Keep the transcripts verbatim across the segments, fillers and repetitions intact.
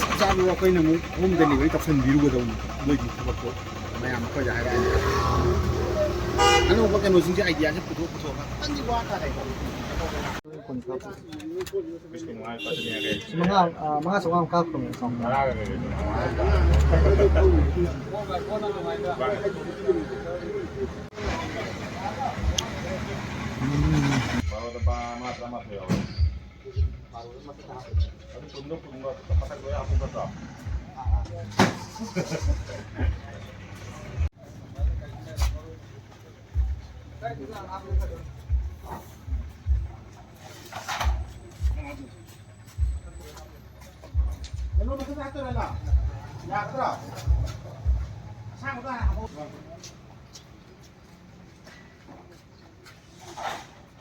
ꯆꯞ ꯆꯥꯕꯗꯣ ꯑꯩꯈꯣꯏꯅ ꯑꯃꯨꯛ ꯍꯣꯝ ꯗꯦꯂꯤꯚꯔꯤ ꯇꯧꯁꯟꯕꯤꯔꯨꯒꯗꯧꯅꯤ꯫ ꯅꯣꯏꯒꯤ ꯊꯕꯛꯇꯣ ꯃꯌꯥꯝ ꯑꯩꯈꯣꯏꯗ ꯍꯥꯏꯔꯛꯑꯅꯤ꯫ ꯑꯅꯧꯕ ꯀꯩꯅꯣꯁꯤꯡꯁꯦ, ꯑꯥꯏꯗꯤꯌꯥꯁꯦ ꯄꯨꯊꯣꯛ ꯄꯨꯊꯣꯛꯑꯒ ꯈꯤꯇꯪꯗꯤ ꯋꯥ ꯇꯥꯔꯦꯀꯣ꯫ ꯃꯉꯥ, ꯑ, ꯃꯉꯥ ꯆꯥꯝꯃꯉꯥ ꯑꯃ ꯀꯥꯞꯈ꯭ꯔꯕꯅꯦ ꯑꯦꯀꯥꯎꯟꯗ꯫ ꯕꯥꯔꯣꯗ ꯂꯨꯄꯥ ꯃꯉꯥ ꯇꯔꯥꯃꯥꯊꯣꯏ ꯌꯥꯎꯔꯦ꯫ ꯑꯗꯨ ꯀꯨꯟꯗꯣ, ꯀꯨꯟꯗꯣ ꯃꯊꯛ ꯂꯣꯏ ꯍꯥꯞꯄꯨ ꯐꯠꯇ꯭ꯔꯣ? ꯀꯩꯅꯣ ꯃꯊꯛꯇ ꯍꯥꯞꯇꯣꯏꯔ ꯅꯪ? ꯌꯥꯒꯗ꯭ꯔꯣ? ꯑꯁꯥꯡꯕꯗꯣ ꯍꯥꯟꯅ ꯍꯥꯞꯄꯣ꯫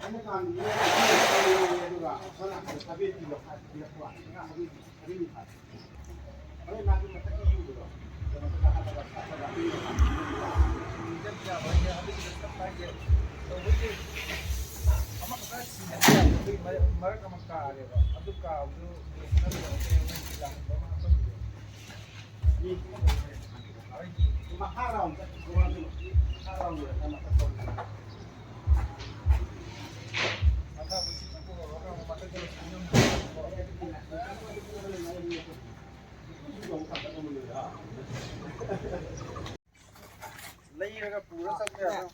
ꯑꯩꯅ ꯀꯥꯝꯃꯤꯁꯦ ꯑꯗꯨꯒ ꯁꯣꯝ ꯅꯥꯀꯟꯗ ꯊꯥꯕꯤ ꯄꯤꯔꯛꯄ, ꯄꯤꯔꯛꯄ꯫ ꯊꯥꯕꯤ, ꯊꯥꯕꯤ ꯍꯣꯔꯦꯟ ꯃꯥꯒꯤ ꯃꯊꯛꯀꯤ ꯌꯨꯕꯗꯣ, ꯀꯩꯅꯣ ꯃꯊꯛꯇ ꯍꯥꯞꯄꯒ ꯁꯥꯍꯜꯂꯒ ꯑꯗꯨꯒꯤ ꯃꯈꯥꯗ ꯃꯔꯛ ꯑꯃ ꯀꯥꯔꯦꯕ꯫ ꯑꯗꯨ ꯀꯥꯕꯗꯨ ꯃꯤ ꯃꯈꯥ ꯔꯥꯎꯟ ꯆꯠꯈꯤꯕ ꯋꯥꯅꯤ꯫ ꯃꯈꯥ ꯔꯥꯎꯟ ꯂꯣꯏꯔꯒ ꯃꯊꯛ ꯇꯧꯕ꯫ ꯂꯩꯔꯒ ꯄꯨꯔ ꯆꯠꯄ ꯌꯥꯕ꯭ꯔꯣ?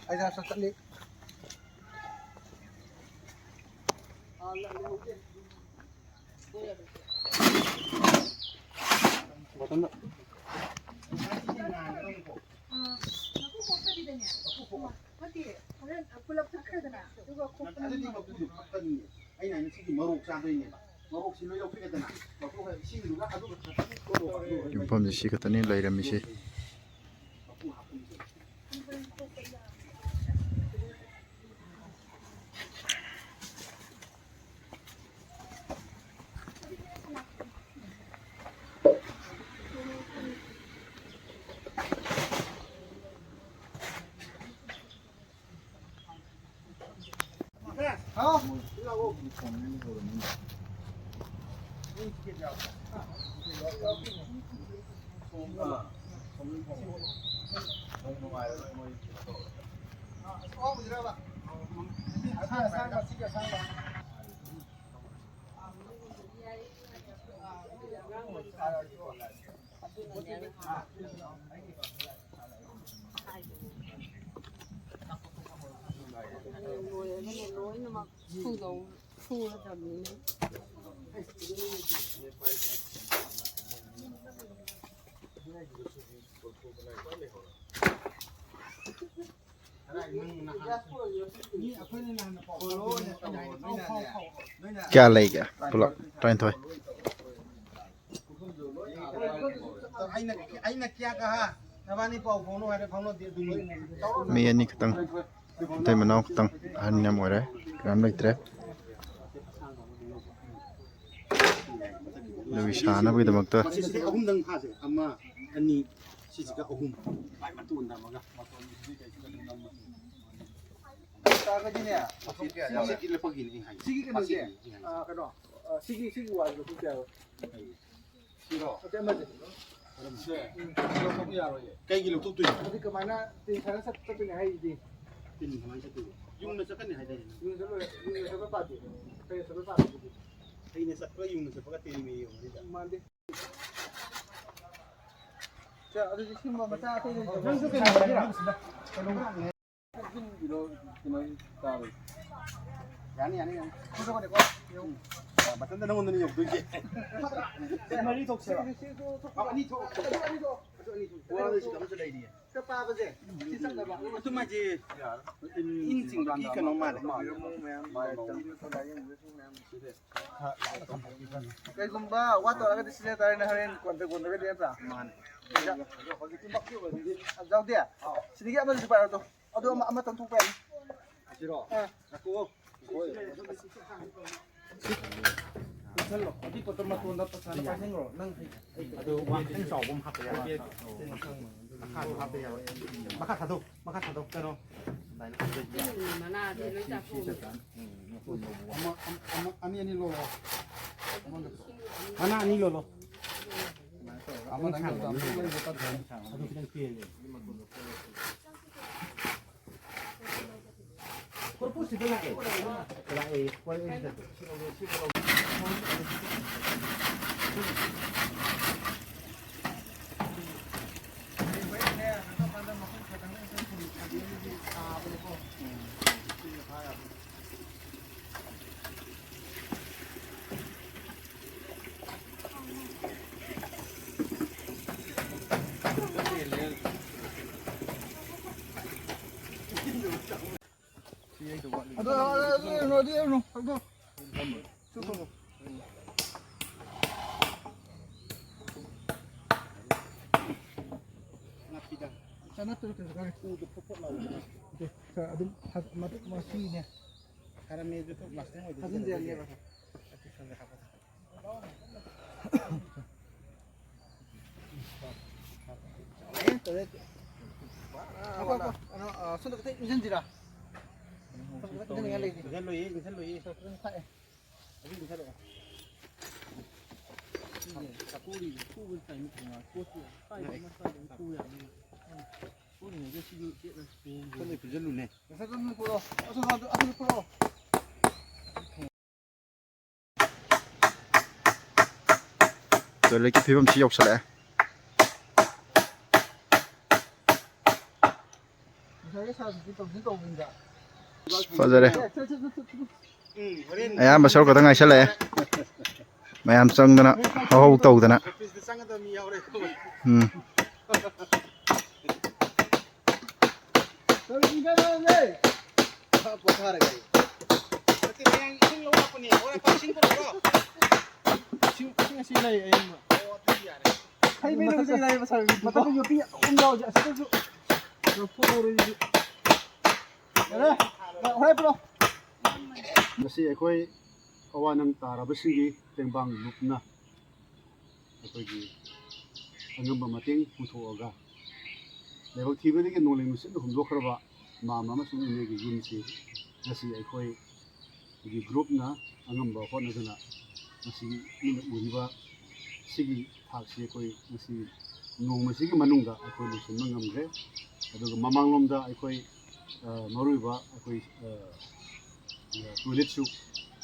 ꯑꯩ ꯆꯠꯂꯤ꯫ ꯅꯠꯇꯦ, ꯍꯣꯔꯦꯟ ꯄꯨꯂꯞ ꯆꯠꯈ꯭ꯔꯦꯗꯅ, ꯑꯗꯨꯒ ꯈꯣꯛꯄꯅ ꯑꯗꯨꯗꯤ ꯅꯨꯡꯉꯥꯏꯕꯅꯦ꯫ ꯃꯀꯨꯗꯨ ꯐꯛꯀꯅꯤꯌꯦ꯫ ꯑꯩꯅ ꯍꯥꯏꯅ ꯁꯤꯒꯤ ꯃꯔꯣꯛ ꯆꯥꯗꯣꯏꯅꯦꯕ꯫ ꯃꯔꯣꯛꯁꯤ ꯂꯣꯏ ꯂꯧꯊꯣꯛꯑꯦꯗꯅ, ꯂꯧꯊꯣꯛꯑꯒ ꯏꯁꯤꯡꯗꯨꯒ ꯑꯗꯨꯒ ꯈꯛꯇꯪ ꯇꯣꯠꯂꯣ, ꯑꯗꯨꯒ ꯌꯨꯝꯐꯝꯁꯤ ꯁꯤ ꯈꯛꯇꯅꯤ ꯂꯩꯔꯝꯃꯤꯁꯤ꯫ ꯃꯀꯨ ꯍꯥꯞꯄꯅꯤ꯫ ꯍꯥꯎ꯫ ꯂꯣꯏꯔꯒꯅꯦ ꯂꯣꯏꯅꯃꯛ ꯁꯨꯗꯧ ꯁꯨꯔꯗꯕꯅꯤꯅꯦ꯫ ꯀꯌꯥ ꯂꯩꯒꯦ ꯄꯨꯂꯞ? ꯇꯔꯥꯅꯤꯊꯣꯏ꯫ ꯑꯩꯅ ꯑꯩꯅ ꯀꯌꯥ ꯀꯍꯥ ꯅꯕꯥꯅꯤ ꯄꯥꯎ ꯐꯥꯎꯅꯧ ꯍꯥꯏꯔꯦ, ꯐꯥꯎꯅꯗꯦ ꯑꯗꯨꯅꯤ꯫ ꯃꯤ ꯑꯅꯤ ꯈꯛꯇꯪ, ꯃꯇꯩ ꯃꯅꯥꯎ ꯈꯛꯇꯪ, ꯑꯍꯟ ꯌꯥꯝ ꯑꯣꯏꯔꯦ, ꯀꯅꯥꯝ ꯂꯩꯇ꯭ꯔꯦ꯫ ꯑꯗꯨꯒꯤ ꯁꯥꯟꯅꯕꯒꯤꯗꯃꯛꯇ ꯃꯁꯤꯁꯤꯗꯤ ꯑꯍꯨꯝꯗꯪ ꯊꯥꯁꯦ꯫ ꯑꯃ, ꯑꯅꯤ, ꯁꯤꯁꯤꯒ ꯑꯍꯨꯝ꯫ ꯃꯥꯏ ꯃꯇꯣꯟꯗ ꯑꯃꯒ꯫ ꯃꯇꯣꯟꯁꯤꯗꯤ ꯀꯩꯁꯨ ꯀꯩꯁꯨ ꯅꯝꯃꯣꯏ꯫ ꯇꯥꯔꯒꯗꯤꯅꯦ, ꯃꯁꯤ ꯂꯦꯞꯄꯒꯤꯅꯦ ꯑꯩ ꯍꯥꯏꯁꯦ꯫ ꯁꯤꯒꯤ ꯀꯩꯅꯣꯁꯦ, ꯃꯁꯤꯒꯤꯅꯦ ꯑꯩ ꯍꯥꯏꯁꯦ꯫ ꯑ, ꯀꯩꯅꯣ, ꯑ, ꯁꯤꯒꯤ, ꯁꯤꯒꯤ ꯋꯥꯜꯁꯤꯗ ꯂꯧꯊꯣꯛꯄ ꯌꯥꯔꯣꯏ꯫ ꯁꯤꯔꯣ? ꯑꯇꯩ ꯑꯃꯁꯦ꯫ ꯁꯦ, ꯂꯧꯊꯣꯛꯄ ꯌꯥꯔꯣꯏꯌꯦ꯫ ꯀꯩꯒꯤ ꯂꯧꯊꯣꯛꯇꯣꯏꯅꯣ? ꯑꯗꯨꯗꯤ ꯀꯃꯥꯏꯅ ꯇꯤꯟ ꯁꯥꯏꯅ ꯆꯠ-, ꯆꯠꯇꯣꯏꯅꯦ ꯍꯥꯏꯔꯤꯗꯤ? ꯇꯤꯟ ꯀꯃꯥꯏꯅ ꯆꯠꯇꯣꯏꯅꯣ? ꯌꯨꯡꯅ ꯆꯠꯀꯅꯤ ꯍꯥꯏꯗꯥꯏꯅꯦ ꯅꯪ? ꯌꯨꯡꯅ ꯆꯠꯂꯣꯏ, ꯌꯨꯡꯅ ꯆꯠꯄ ꯄꯥꯗꯦ꯫ ꯀꯩꯅ ꯆꯠꯄ ꯄꯥꯗꯦ ꯑꯗꯨꯗꯤ? ꯍꯩꯅ ꯆꯠꯄꯒ ꯌꯨꯡꯅ ꯆꯠꯄꯒ ꯇꯤꯟ ꯃꯤ ꯌꯦꯡꯉꯨꯅꯤꯗ꯫ ꯃꯥꯟꯗꯦ꯫ ꯁꯦ, ꯑꯗꯨꯗꯤ ꯁꯤꯒꯨꯝꯕ ꯃꯆꯥ ꯑꯇꯩ ꯂꯩꯇꯕ꯭ꯔꯣ? ꯅꯪꯁꯨ ꯀꯩꯅꯣ ꯍꯥꯏꯒꯦꯔꯥ? ꯀꯩꯅꯣ ꯍꯥꯏꯒꯦ꯫ ꯀꯩꯅꯣ ꯇꯥꯔꯦ꯫ ꯌꯥꯅꯤ, ꯌꯥꯅꯤ, ꯌꯥꯅꯤ꯫ ꯐꯣꯇꯣ ꯀꯣꯅꯦꯀꯣ? ꯌꯦꯡꯉꯨ꯫ ꯃꯊꯟꯇ ꯅꯪꯉꯣꯟꯗꯅꯤ ꯌꯧꯗꯣꯏꯁꯦ꯫ ꯃꯔꯤ ꯊꯣꯛꯁꯦꯕ꯫ ꯁꯤ, ꯁꯤ, ꯁꯤ ꯊꯣꯛ-, ꯑ, ꯑꯅꯤ ꯊꯣꯛ-, ꯑꯗꯨ ꯑꯅꯤ ꯊꯣꯛ-, ꯑꯗꯨ ꯑꯅꯤ ꯊꯣꯛ-, ꯋꯥꯗ ꯁꯤꯗ ꯑꯃꯁꯨ ꯂꯩꯔꯤꯌꯦ꯫ ꯈꯔ ꯄꯥꯕꯁꯦ꯫ ꯁꯤ ꯆꯠꯅꯕ꯫ ꯑꯗꯨ ꯃꯥꯁꯦ ꯏꯟ ꯆꯤꯡꯕꯒꯤ ꯀꯩꯅꯣ ꯃꯥꯜꯂꯦ꯫ ꯀꯩꯒꯨꯝꯕ ꯋꯥ ꯇꯧꯔꯒꯗꯤ ꯁꯤꯖꯤꯟꯅ ꯇꯥꯔꯦꯅꯦ ꯍꯣꯔꯦꯟ ꯀꯣꯟꯅ ꯀꯣꯟꯅꯒꯗꯤ ꯅꯠꯇ꯭ꯔꯥ? ꯃꯥꯅꯦ꯫ ꯌꯥꯎꯗꯦ꯫ ꯁꯤꯗꯒꯤ ꯑꯃꯗꯨꯁꯨ ꯄꯥꯏꯔꯣ ꯑꯗꯣ꯫ ꯑꯗꯨ ꯑꯃ, ꯑꯃꯇꯪ ꯊꯣꯛꯄ ꯌꯥꯅꯤ꯫ ꯑꯁꯤꯔꯣ? ꯑꯥ꯫ ꯉꯥꯏꯈꯣ꯫ ꯄꯤꯛꯁꯜꯂꯣ꯫ ꯑꯗꯨꯏ ꯄꯣꯠꯇꯣ ꯃꯇꯣꯟꯗ ꯄꯁꯥꯅ ꯄꯥꯏꯁꯟꯈ꯭ꯔꯣ꯫ ꯅꯪ ꯑꯗꯨ ꯋꯥ ꯈꯤꯇꯪ ꯆꯥꯎꯕ ꯑꯃ ꯍꯥꯞꯄ ꯌꯥꯏ꯫ ꯃꯈꯥꯁꯨ ꯍꯥꯞꯄ ꯌꯥꯏ꯫ ꯃꯈꯥ ꯊꯥꯗꯧ꯫ ꯃꯈꯥ ꯊꯥꯗꯧ꯫ ꯀꯩꯅꯣ? ꯑꯗꯨꯃꯥꯏꯅ ꯍꯥꯞꯄ ꯌꯥꯏ꯫ ꯃꯅꯥꯗꯤ ꯂꯣꯏ ꯆꯥꯊꯣꯛꯑꯝꯃꯦ꯫ ꯑꯃ, ꯑꯃ, ꯑꯃ, ꯑꯅꯤ ꯑꯅꯤ ꯂꯣꯜꯂꯣ꯫ ꯃꯅꯥ ꯑꯅꯤ ꯂꯣꯜꯂꯣ꯫ ꯑꯃ ꯁꯥꯡꯕ ꯑꯃ ꯂꯩꯕ꯫ ꯑꯗꯨ ꯈꯤꯇꯪ ꯇꯦꯜꯂꯦ꯫ ꯀꯣꯔꯄꯨꯁꯁꯤꯗ ꯂꯥꯛꯑꯦ꯫ ꯂꯥꯛꯑꯦ꯫ ꯀꯣꯔꯄꯨꯁꯁꯤꯗ꯫ ꯑꯗꯨ, ꯑꯗꯨ, ꯑꯗꯨ, ꯑꯗꯨ, ꯑꯗꯨ, ꯑꯗꯨ, ꯑꯗꯨ, ꯑꯗꯨ꯫ ꯅꯥꯄꯤꯗ꯫ ꯆꯅꯞꯇ꯭ꯔꯁꯨ ꯀꯩꯁꯨ ꯀꯥꯏꯗꯦ꯫ ꯎꯗꯣ ꯐꯣꯠ ꯐꯣꯠ ꯂꯥꯎꯕꯅꯤꯅ꯫ ꯑꯗꯨ ꯈꯔ ꯑꯗꯨꯝ ꯊꯥ-, ꯃꯇꯨꯡ ꯃꯁꯤꯅꯦ꯫ ꯊꯥꯔꯝꯃꯦ ꯑꯗꯨ ꯄ꯭ꯂꯥꯁꯇꯤꯛ ꯑꯣꯏꯗꯣꯏꯅꯤ꯫ ꯊꯥꯖꯤꯟꯖꯔꯒꯦꯕ꯫ ꯑꯗꯨ ꯈꯔ ꯈꯔ ꯍꯥꯞꯄꯣ꯫ ꯆꯥꯎꯔꯦ, ꯇꯧꯔꯦ꯫ ꯉꯥꯏꯈꯣ, ꯉꯥꯏꯈꯣ꯫ ꯀꯩꯅꯣ, ꯑ, ꯁꯣꯝꯗ ꯈꯤꯇꯪ ꯏꯟꯖꯤꯟꯁꯤꯔꯥ? ꯁꯣꯝꯗ ꯈꯤꯇꯪ ꯏꯟꯖꯤꯟꯅꯤꯡꯉꯥꯏ ꯂꯩꯔꯤ꯫ ꯏꯟꯖꯜꯂꯣꯏꯌꯦ, ꯏꯟꯖꯜꯂꯣꯏꯌꯦ꯫ ꯈꯤꯇꯪ ꯊꯥꯛꯑꯦ꯫ ꯑꯗꯨ ꯏꯟꯖꯜꯂꯛꯑꯣ꯫ ꯁꯤꯁꯦ ꯆꯥꯛꯀꯧꯔꯤ, ꯆꯥꯛꯀꯧꯕ ꯇꯥꯏꯃꯤꯡ ꯈꯪꯉ ꯄꯣꯠꯁꯦ ꯀꯥꯏꯗ ꯑꯃ ꯀꯥꯏꯗ ꯑꯃ ꯄꯨ ꯌꯥꯅꯤ꯫ ꯄꯨꯔꯤꯉꯩꯗ ꯁꯤꯁꯨ ꯆꯦꯠꯅ ꯁꯣꯝꯗ ꯄꯨꯁꯜꯂꯨꯅꯦ꯫ ꯉꯁꯥꯏ ꯑꯗꯨꯝ ꯄꯨꯔꯛꯑꯣ꯫ ꯑꯁꯣꯝ ꯅꯥꯀꯟꯗ ꯑꯗꯨ ꯄꯨꯔꯛꯑꯣ꯫ ꯇꯣꯏꯂꯦꯠꯀꯤ ꯐꯤꯕꯝꯁꯤ ꯌꯧꯁꯜꯂꯛꯑꯦ꯫ ꯉꯁꯥꯏꯒꯤ ꯁꯥꯔꯗꯨꯗꯤ ꯇꯧꯁꯤꯟ ꯇꯧꯕꯅꯤꯗ꯫ ꯐꯖꯔꯦ꯫ ꯑꯦ, ꯆꯠ, ꯆꯠ, ꯆꯠ, ꯆꯠ, ꯆꯠ꯫ ꯎꯝ, ꯍꯣꯔꯦꯟ ꯑꯌꯥꯝꯕ ꯁꯔꯨꯛ ꯈꯛꯇ ꯉꯥꯏꯁꯜꯂꯛꯑꯦ꯫ ꯃꯌꯥꯝ ꯆꯪꯗꯅ, ꯍꯧ ꯍꯧ ꯇꯧꯗꯅ꯫ ꯑꯣꯐꯤꯁꯇ ꯆꯪꯒꯗꯕ ꯃꯤ ꯌꯥꯎꯔꯦ꯫ ꯎꯝ꯫ ꯄꯣꯊꯥꯔꯒꯦ ꯑꯩ꯫ ꯅꯠꯇꯦ, ꯃꯌꯥꯡ ꯏꯁꯤꯡ ꯂꯧ ꯂꯥꯛꯄꯅꯦ꯫ ꯍꯣꯔꯦꯟ ꯏꯁꯤꯡ ꯄꯨꯔꯛꯎꯔꯣ? ꯏꯁꯤꯡ, ꯏꯁꯤꯡ ꯑꯁꯤ ꯂꯩ ꯑꯌꯤꯡꯕ꯫ ꯑꯣ, ꯑꯗꯨꯗꯤ ꯌꯥꯔꯦ꯫ ꯍꯩ ꯃꯍꯤ ꯂꯧꯖꯩ ꯍꯥꯏꯕ ꯁꯥꯔ꯫ ꯃꯊꯛꯇ ꯌꯣꯠꯄꯤ ꯑꯍꯨꯝ ꯌꯥꯎꯔꯤ꯫ ꯑꯁꯤꯗꯁꯨ ꯂꯧꯊꯣꯛꯍꯧꯔꯣ ꯑꯗꯨꯗꯤ꯫ ꯌꯥꯔꯦ? ꯍꯣꯔꯦꯟ ꯄꯨꯔꯛꯑꯣ꯫ ꯉꯁꯤ ꯑꯩꯈꯣꯏ ꯑꯋꯥ ꯅꯪ ꯇꯥꯔꯕꯁꯤꯡꯒꯤ ꯇꯦꯡꯕꯥꯡ ꯂꯨꯞꯅ ꯑꯩꯈꯣꯏꯒꯤ ꯑꯉꯝꯕ ꯃꯇꯦꯡ ꯄꯨꯊꯣꯛꯑꯒ ꯂꯥꯏꯕꯛ ꯊꯤꯕꯗꯒꯤ ꯅꯣꯡꯂꯩ ꯅꯨꯡꯁꯤꯠꯅ ꯍꯨꯝꯗꯣꯛꯈ꯭ꯔꯕ ꯃꯥꯝꯃ ꯑꯃꯁꯨꯡ ꯏꯅꯦꯒꯤ ꯌꯨꯝꯁꯤ ꯉꯁꯤ ꯑꯩꯈꯣꯏꯒꯤ ꯒ꯭ꯔꯨꯞꯅ ꯑꯉꯝꯕ ꯍꯣꯠꯅꯗꯨꯅ ꯃꯁꯤꯒꯤ ꯅꯣꯏꯅ ꯎꯔꯤꯕ ꯁꯤꯒꯤ ꯊꯥꯛꯁꯤ ꯑꯩꯈꯣꯏ ꯉꯁꯤ ꯅꯣꯡꯃꯁꯤꯒꯤ ꯃꯅꯨꯡꯗ ꯑꯩꯈꯣꯏ ꯂꯣꯏꯁꯤꯟꯕ ꯉꯝꯈ꯭ꯔꯦ꯫ ꯑꯗꯨꯒ ꯃꯃꯥꯡꯂꯣꯝꯗ ꯑꯩꯈꯣꯏ, ꯑ, ꯃꯔꯨꯑꯣꯏꯕ ꯑꯩꯈꯣꯏ, ꯑ, ꯑ, ꯇꯣꯏꯂꯦꯠꯁꯨ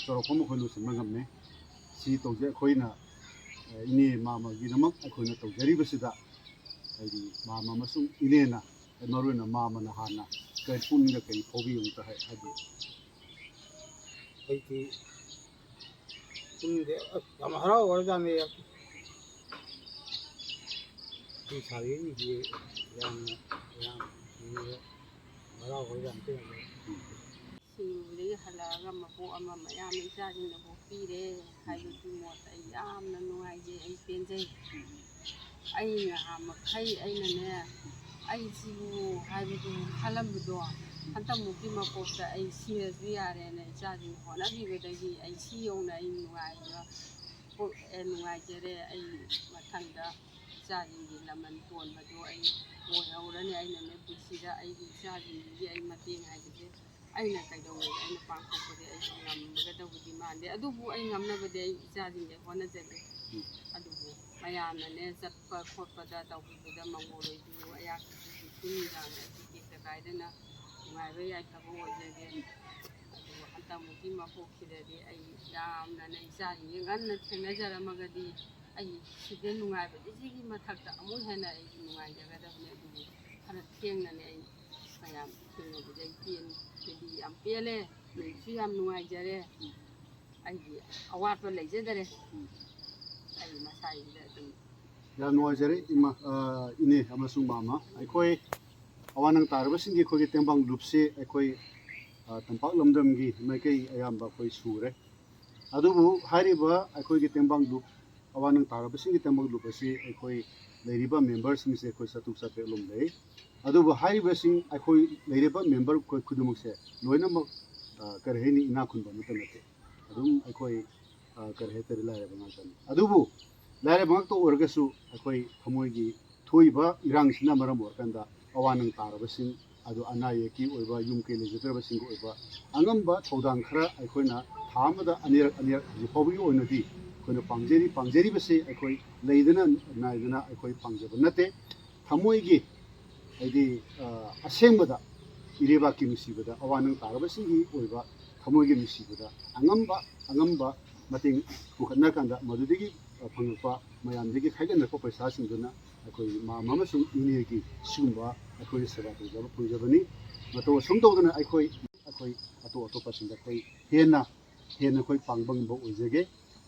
ꯆꯥꯎꯔꯥꯛꯄ ꯑꯃ ꯑꯩꯈꯣꯏ ꯂꯣꯏꯁꯤꯟꯕ ꯉꯝꯃꯦ꯫ ꯁꯤ ꯇꯧꯖꯩ ꯑꯩꯈꯣꯏꯅ, ꯑ, ꯏꯅꯦ ꯃꯥꯃꯒꯤꯗꯃꯛ ꯑꯩꯈꯣꯏꯅ ꯇꯧꯖꯔꯤꯕꯁꯤꯗ ꯍꯥꯏꯗꯤ ꯃꯥꯃ ꯑꯃꯁꯨꯡ ꯏꯅꯦꯅ, ꯃꯔꯨꯑꯣꯏꯅ ꯃꯥꯃꯅ ꯍꯥꯟꯅ ꯀꯔꯤ ꯄꯨꯛꯅꯤꯡꯗ ꯀꯔꯤ ꯐꯥꯎꯕꯤ ꯑꯃꯇ ꯍꯥꯏ-, ꯍꯥꯏꯕꯤꯌꯨ꯫ ꯑꯩꯗꯤ ꯄꯨꯛꯅꯤꯡꯗ ꯌꯥꯝ ꯍꯔꯥꯎꯈ꯭ꯔꯖꯥꯠꯅꯤ꯫ ꯐꯤ ꯁꯥꯕꯤꯔꯤꯁꯤ ꯌꯥꯝꯅ, ꯌꯥꯝ ꯍꯔꯥꯎꯈ꯭ꯔꯖꯥꯠꯅꯤ꯫ ꯁꯤꯡꯖꯃꯩꯗꯒꯤ ꯍꯜꯂꯛꯑꯒ ꯃꯄꯣꯛ ꯑꯃ ꯃꯌꯥꯝꯅ ꯏꯆꯥꯁꯤꯡꯅ ꯄꯣꯛꯄꯤꯔꯦ ꯍꯥꯏꯕꯒꯤ ꯃꯣꯠꯇ ꯑꯩ ꯌꯥꯝꯅ ꯅꯨꯡꯉꯥꯏꯖꯩ, ꯑꯩ ꯄꯦꯟꯖꯩ꯫ ꯑꯩ ꯉꯍꯥ ꯃꯈꯩ ꯑꯩꯅꯅꯦ, ꯑꯩꯁꯤꯕꯨ ꯍꯥꯏꯕꯗꯨ ꯈꯜꯂꯝꯕꯗꯣ, ꯍꯟꯇꯛꯃꯨꯛꯀꯤ ꯃꯄꯣꯛꯇ ꯑꯩ ꯁꯤꯔꯁꯨ ꯌꯥꯔꯦꯅ ꯏꯆꯥꯁꯤꯡ ꯍꯣꯠꯅꯕꯤꯕꯗꯒꯤ ꯑꯩ ꯁꯤ ꯌꯧꯅ ꯑꯩ ꯅꯨꯡꯉꯥꯏꯕ ꯄꯣꯛꯑꯦ, ꯅꯨꯡꯉꯥꯏꯖꯔꯦ꯫ ꯑꯩ ꯃꯊꯪꯗ ꯏꯆꯥꯁꯤꯡꯒꯤ ꯂꯃꯟ ꯇꯣꯟꯕꯗꯣ ꯑꯩ ꯑꯣꯏꯍꯧꯔꯅꯤ꯫ ꯑꯩꯅꯅꯦ ꯄꯨꯟꯁꯤꯗ ꯑꯩꯒꯤ ꯏꯆꯥꯁꯤꯡꯁꯤꯒꯤ ꯑꯩ ꯃꯇꯦꯡ ꯍꯥꯏꯕꯁꯦ ꯑꯩꯅ ꯀꯩꯗꯧꯋꯦꯕ, ꯑꯩꯅ ꯄꯥꯡꯊꯣꯛꯄꯗꯤ ꯑꯩꯁꯨ ꯉꯝꯒꯗꯧꯕꯗꯤ ꯃꯥꯟꯗꯦ, ꯑꯗꯨꯕꯨ ꯑꯩ ꯉꯝꯅꯕꯗꯤ ꯑꯩ ꯏꯆꯥꯁꯤꯡꯁꯦ ꯍꯣꯠꯅꯖꯒꯦ꯫ ꯎꯝ꯫ ꯑꯗꯨꯕꯨ ꯃꯌꯥꯝꯅꯅꯦ ꯆꯠꯄ ꯈꯣꯠꯄꯗ ꯇꯧꯕꯤꯕꯗ ꯃꯪꯒꯣꯜ ꯑꯣꯏꯕꯤꯌꯨ, ꯑꯌꯥꯛꯄꯤꯁꯨ ꯅꯨꯃꯤꯗꯥꯡ ꯑꯩ ꯇꯦꯛꯇ ꯀꯥꯏꯗꯅ ꯅꯨꯡꯉꯥꯏꯕ ꯌꯥꯏꯐꯕ ꯑꯣꯏꯖꯒꯦ꯫ ꯑꯗꯨꯕꯨ ꯍꯟꯗꯛꯃꯨꯛꯀꯤ ꯃꯄꯣꯛꯁꯤꯗꯗꯤ ꯑꯩ ꯌꯥꯝꯅꯅꯦ ꯏꯆꯥꯁꯤꯡꯁꯦ ꯉꯟꯅ ꯊꯦꯡꯅꯖꯔꯝꯃꯒꯗꯤ ꯑꯩ ꯁꯤꯗ ꯅꯨꯡꯉꯥꯏꯕꯁꯦ ꯁꯤꯒꯤ ꯃꯊꯛꯇ ꯑꯃꯨꯛ ꯍꯦꯟꯅ ꯑꯩ ꯅꯨꯡꯉꯥꯏꯖꯒꯗꯕꯅꯦ꯫ ꯑꯗꯨꯕꯨ ꯈꯔ ꯊꯦꯡꯅꯅꯦ ꯑꯩ ꯃꯌꯥꯝ ꯊꯦꯡꯅꯕꯗ ꯑꯩ ꯄꯦꯟ-, ꯄꯦꯟꯗꯤ ꯌꯥꯝ ꯄꯦꯜꯂꯦ, ꯅꯨꯡꯁꯨ ꯌꯥꯝ ꯅꯨꯡꯉꯥꯏꯖꯔꯦ꯫ ꯑꯩꯒꯤ ꯑꯋꯥꯠꯄ ꯂꯩꯖꯗꯔꯦ꯫ ꯑꯩ ꯃꯁꯥꯒꯤꯗ ꯑꯗꯨꯝ ꯌꯥꯝ ꯅꯨꯡꯉꯥꯏꯖꯔꯦ ꯏꯃꯥ, ꯑ, ꯏꯅꯦ ꯑꯃꯁꯨꯡ ꯃꯥꯃ꯫ ꯑꯩꯈꯣꯏ ꯑꯋꯥ ꯅꯪ ꯇꯥꯔꯕꯁꯤꯡꯒꯤ ꯑꯩꯈꯣꯏꯒꯤ ꯇꯦꯡꯕꯥꯡ ꯂꯨꯞꯁꯤ ꯑꯩꯈꯣꯏ, ꯑ, ꯇꯝꯄꯥꯛ ꯂꯝꯗꯝꯒꯤ ꯃꯥꯏꯀꯩ ꯑꯌꯥꯝꯕ ꯑꯩꯈꯣꯏ ꯁꯨꯔꯦ꯫ ꯑꯗꯨꯕꯨ ꯍꯥꯏꯔꯤꯕ ꯑꯩꯈꯣꯏꯒꯤ ꯇꯦꯡꯕꯥꯡ ꯂꯨꯞ, ꯑꯋꯥ ꯅꯪ ꯇꯥꯔꯕꯁꯤꯡꯒꯤ ꯇꯦꯡꯕꯥꯡ ꯂꯨꯞ ꯑꯁꯤ ꯑꯩꯈꯣꯏ ꯂꯩꯔꯤꯕ ꯃꯦꯝꯕꯔꯁꯤꯡꯁꯦ ꯑꯩꯈꯣꯏ ꯆꯥꯇ꯭ꯔꯨꯛ ꯆꯥꯇ꯭ꯔꯦꯠ ꯂꯣꯝ ꯂꯩ꯫ ꯑꯗꯨꯕꯨ ꯍꯥꯏꯔꯤꯕꯁꯤꯡ ꯑꯩꯈꯣꯏ ꯂꯩꯔꯤꯕ ꯃꯦꯝꯕꯔ ꯑꯩꯈꯣꯏ ꯈꯨꯗꯤꯡꯃꯛꯁꯦ ꯂꯣꯏꯅꯃꯛ, ꯑ, ꯀꯔꯤ ꯍꯥꯏꯅꯤ, ꯏꯅꯥꯛ ꯈꯨꯟꯕ ꯑꯃꯠꯇ ꯅꯠꯇꯦ꯫ ꯑꯗꯨꯝ ꯑꯩꯈꯣꯏ, ꯑ, ꯀꯔꯤ ꯍꯥꯏꯇꯥꯔꯦ, ꯂꯥꯏꯔꯕ ꯉꯥꯛꯇꯅꯤ꯫ ꯑꯗꯨꯕꯨ ꯂꯥꯏꯔꯕ ꯉꯥꯛꯇ ꯑꯣꯏꯔꯒꯁꯨ ꯑꯩꯈꯣꯏ ꯊꯃꯣꯏꯒꯤ ꯊꯣꯛꯏꯕ ꯏꯔꯥꯡꯁꯤꯅ ꯃꯔꯝ ꯑꯣꯏꯔꯀꯥꯟꯗ ꯑꯋꯥ ꯅꯪ ꯇꯥꯔꯕꯁꯤꯡ, ꯑꯗꯨ ꯑꯅꯥ ꯑꯌꯦꯛꯀꯤ ꯑꯣꯏꯕ, ꯌꯨꯝ ꯀꯩ ꯂꯩꯖꯗ꯭ꯔꯕꯁꯤꯡꯒꯤ ꯑꯣꯏꯕ ꯑꯉꯝꯕ ꯊꯧꯗꯥꯡ ꯈꯔ ꯑꯩꯈꯣꯏꯅ ꯊꯥ ꯑꯃꯗ ꯑꯅꯤꯔꯛ ꯑꯅꯤꯔꯛ ꯍꯧꯖꯤꯛ ꯐꯥꯎꯕꯒꯤ ꯑꯣꯏꯅꯗꯤ ꯑꯩꯈꯣꯏꯅ ꯄꯥꯡꯖꯔꯤ꯫ ꯄꯥꯡꯖꯔꯤꯕꯁꯤ ꯑꯩꯈꯣꯏ ꯂꯩꯗꯅ ꯅꯥꯏꯗꯅ ꯑꯩꯈꯣꯏ ꯄꯥꯡꯖꯕ ꯅꯠꯇꯦ꯫ ꯊꯃꯣꯏꯒꯤ, ꯍꯥꯏꯗꯤ, ꯑ, ꯑꯁꯦꯡꯕꯗ ꯏꯔꯩꯕꯥꯛꯀꯤ ꯅꯨꯡꯁꯤꯕꯗ, ꯑꯋꯥ ꯅꯪ ꯇꯥꯔꯕꯁꯤꯡꯒꯤ ꯑꯣꯏꯕ ꯊꯃꯣꯏꯒꯤ ꯅꯨꯡꯁꯤꯕꯗ ꯑꯉꯝꯕ ꯑꯉꯝꯕ ꯃꯇꯦꯡ ꯄꯨꯈꯠꯅꯔꯀꯥꯟꯗ ꯃꯗꯨꯗꯒꯤ, ꯑ, ꯐꯪꯉꯛꯄ ꯃꯌꯥꯝꯗꯒꯤ ꯈꯥꯏꯒꯠꯅꯔꯛꯄ ꯄꯩꯁꯥꯁꯤꯡꯗꯨꯅ ꯑꯩꯈꯣꯏ ꯃꯥꯝ ꯑꯃꯁꯨꯡ ꯏꯅꯦꯒꯤ ꯁꯤꯒꯨꯝꯕ ꯑꯩꯈꯣꯏꯒꯤ ꯁꯦꯕꯥ ꯇꯧꯖꯕ ꯐꯪꯖꯕꯅꯤ꯫ ꯃꯇꯧ ꯑꯁꯨꯝ ꯇꯧꯗꯅ ꯑꯩꯈꯣꯏ, ꯑꯩꯈꯣꯏ ꯑꯇꯣꯞ ꯑꯇꯣꯞꯄꯁꯤꯡꯗ ꯑꯩꯈꯣꯏ ꯍꯦꯟꯅ, ꯍꯦꯟꯅ ꯑꯩꯈꯣꯏ ꯄꯥꯡꯕ ꯉꯝꯕ ꯑꯣꯏꯖꯒꯦ꯫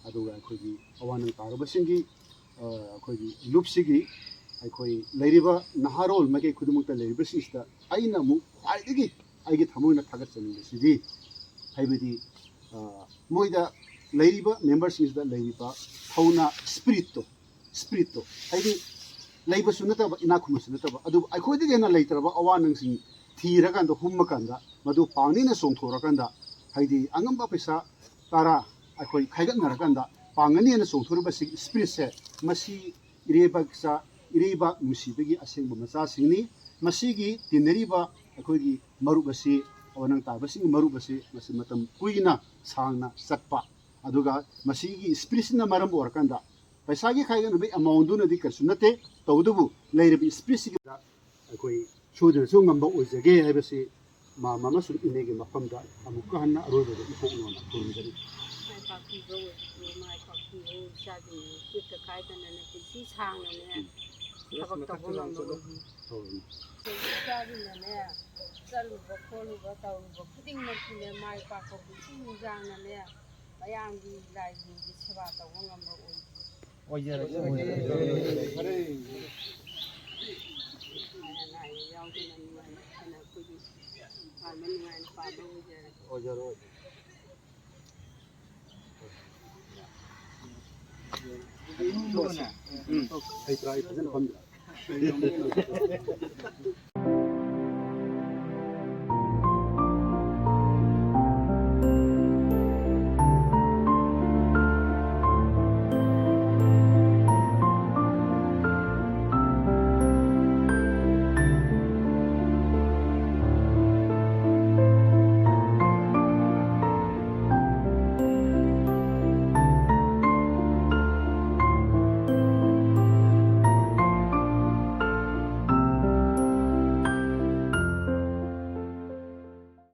ꯑꯗꯨꯒ ꯑꯩꯈꯣꯏꯒꯤ ꯑꯋꯥ ꯅꯪ ꯇꯥꯔꯕꯁꯤꯡꯒꯤ, ꯑ, ꯑꯩꯈꯣꯏꯒꯤ ꯂꯨꯞꯁꯤꯒꯤ ꯑꯩꯈꯣꯏ ꯂꯩꯔꯤꯕ ꯅꯍꯥꯔꯣꯜ ꯃꯥꯏꯀꯩ ꯈꯨꯗꯤꯡꯃꯛꯇ ꯂꯩꯔꯤꯕꯁꯤꯡꯁꯤꯗ ꯑꯩꯅ ꯑꯃꯨꯛ ꯈ꯭ꯋꯥꯏꯗꯒꯤ ꯑꯩꯒꯤ ꯊꯃꯣꯏꯅ ꯊꯥꯒꯠꯆꯅꯤꯡꯕꯁꯤꯗꯤ, ꯍꯥꯏꯕꯗꯤ, ꯑ, ꯃꯣꯏꯗ ꯂꯩꯔꯤꯕ ꯃꯦꯝꯕꯔꯁꯤꯡꯁꯤꯗ ꯂꯩꯔꯤꯕ ꯊꯧꯅꯥ, ꯏꯁꯄꯤꯔꯤꯠꯇꯣ, ꯏꯁꯄꯤꯔꯤꯠꯇꯣ ꯍꯥꯏꯗꯤ ꯂꯩꯕꯁꯨ ꯅꯠꯇꯕ, ꯏꯅꯥꯛ ꯈꯨꯟꯕꯁꯨ ꯅꯠꯇꯕ, ꯑꯗꯨꯕꯨ ꯑꯩꯈꯣꯏꯗꯒꯤ ꯍꯦꯟꯅ ꯂꯩꯇ꯭ꯔꯕ ꯑꯋꯥ ꯅꯪꯁꯤꯡ ꯊꯤꯔꯀꯥꯟꯗ, ꯍꯨꯝꯃꯀꯥꯟꯗ, ꯃꯗꯨ ꯄꯥꯡꯅꯤꯅ ꯆꯣꯡꯊꯣꯔꯀꯥꯟꯗ, ꯍꯥꯏꯗꯤ ꯑꯉꯝꯕ ꯄꯩꯁꯥ ꯇꯔꯥ ꯑꯩꯈꯣꯏ ꯈꯥꯏꯒꯠꯅꯔꯀꯥꯟꯗ ꯄꯥꯡꯒꯅꯤ ꯍꯥꯏꯅ ꯆꯣꯡꯊꯣꯔꯤꯕ ꯁꯤꯒꯤ ꯏꯁꯄꯤꯔꯤꯠꯁꯦ, ꯃꯁꯤ ꯏꯔꯩꯕꯥꯛ ꯆꯥ-, ꯏꯔꯩꯕꯥꯛ ꯅꯨꯡꯁꯤꯕꯒꯤ ꯑꯁꯦꯡꯕ ꯃꯆꯥꯁꯤꯡꯅꯤ꯫ ꯃꯁꯤꯒꯤ ꯇꯤꯟꯅꯔꯤꯕ ꯑꯩꯈꯣꯏꯒꯤ ꯃꯔꯨꯞ ꯑꯁꯤ, ꯑꯋꯥ ꯅꯪ ꯇꯥꯕꯁꯤꯡꯒꯤ ꯃꯔꯨꯞ ꯑꯁꯤ, ꯃꯁꯤ ꯃꯇꯝ ꯀꯨꯏꯅ ꯁꯥꯡꯅ ꯆꯠꯄ, ꯑꯗꯨꯒ ꯃꯁꯤꯒꯤ ꯏꯁꯄꯤꯔꯤꯠꯁꯤꯅ ꯃꯔꯝ ꯑꯣꯏꯔꯀꯥꯟꯗ ꯄꯩꯁꯥꯒꯤ ꯈꯥꯏꯒꯠꯅꯕꯒꯤ ꯑꯦꯃꯥꯎꯟꯗꯨꯅꯗꯤ ꯀꯩꯁꯨ ꯅꯠꯇꯦ, ꯇꯧꯕꯇꯕꯨ ꯂꯩꯔꯤꯕ ꯏꯁꯄꯤꯔꯤꯠꯁꯤꯒꯤ ꯑꯩꯈꯣꯏ ꯁꯣꯏꯗꯅꯁꯨ ꯉꯝꯕ ꯑꯣꯏꯖꯒꯦ ꯍꯥꯏꯕꯁꯤ ꯃꯥꯝ ꯑꯃꯁꯨꯡ ꯏꯅꯦꯒꯤ ꯃꯐꯝꯗ ꯑꯃꯨꯛꯀ ꯍꯟꯅ ꯑꯔꯣꯏꯕꯗ ꯏꯐꯣꯛꯅꯣꯅ ꯈꯨꯔꯨꯝꯖꯔꯤ꯫ ꯃꯥꯏ ꯄꯥꯛꯄꯤꯕ ꯑꯣꯏꯕꯤꯌꯨ, ꯃꯥꯏ ꯄꯥꯛꯄꯤꯌꯨ, ꯏꯆꯥꯁꯤꯡ ꯇꯦꯛꯇ ꯀꯥꯏꯗꯅꯅꯦ ꯄꯨꯟꯁꯤ ꯁꯥꯡꯅꯅꯦ ꯎꯝ꯫ ꯊꯕꯛ ꯇꯧꯕ ꯉꯝꯕ ꯑꯣꯏꯕꯤꯌꯨ꯫ ꯍꯣꯏ꯫ ꯑꯩꯈꯣꯏ ꯏꯆꯥꯁꯤꯡꯅꯅꯦ ꯆꯠꯂꯨꯕ ꯈꯣꯠꯂꯨꯕ ꯇꯧꯔꯨꯕ ꯈꯨꯗꯤꯡꯃꯛꯇꯨꯅꯦ ꯃꯥꯏ ꯄꯥꯛꯄ ꯄꯨꯟꯁꯤ ꯅꯨꯡꯁꯥꯡꯅꯅꯦ ꯃꯌꯥꯝꯒꯤ ꯂꯥꯏꯒꯤ ꯁꯦꯕꯥ ꯇꯧꯕ ꯉꯝꯕ ꯑꯣꯏꯕꯤꯌꯨ꯫ ꯑꯣꯏꯖꯔꯒꯦ, ꯑꯣꯏꯖꯔꯒꯦ, ꯑꯣꯏꯖꯔꯒꯦ꯫ ꯑꯅꯥ ꯑꯌꯦꯛ ꯌꯥꯎꯗꯅ ꯅꯨꯡꯉꯥꯏꯅ ꯑꯩꯈꯣꯏꯒꯤ ꯄꯥꯟꯕ ꯅꯨꯡꯉꯥꯏꯅ ꯄꯥꯟꯕ ꯑꯣꯏꯖꯔꯒꯦ꯫ ꯑꯣꯏꯖꯔꯣ, ꯑꯣꯏꯖꯔꯣ꯫ ꯎꯝ, ꯍꯩ ꯇꯔꯥ ꯑꯩ ꯐꯖꯅ ꯐꯝꯗ꯭ꯔꯦ꯫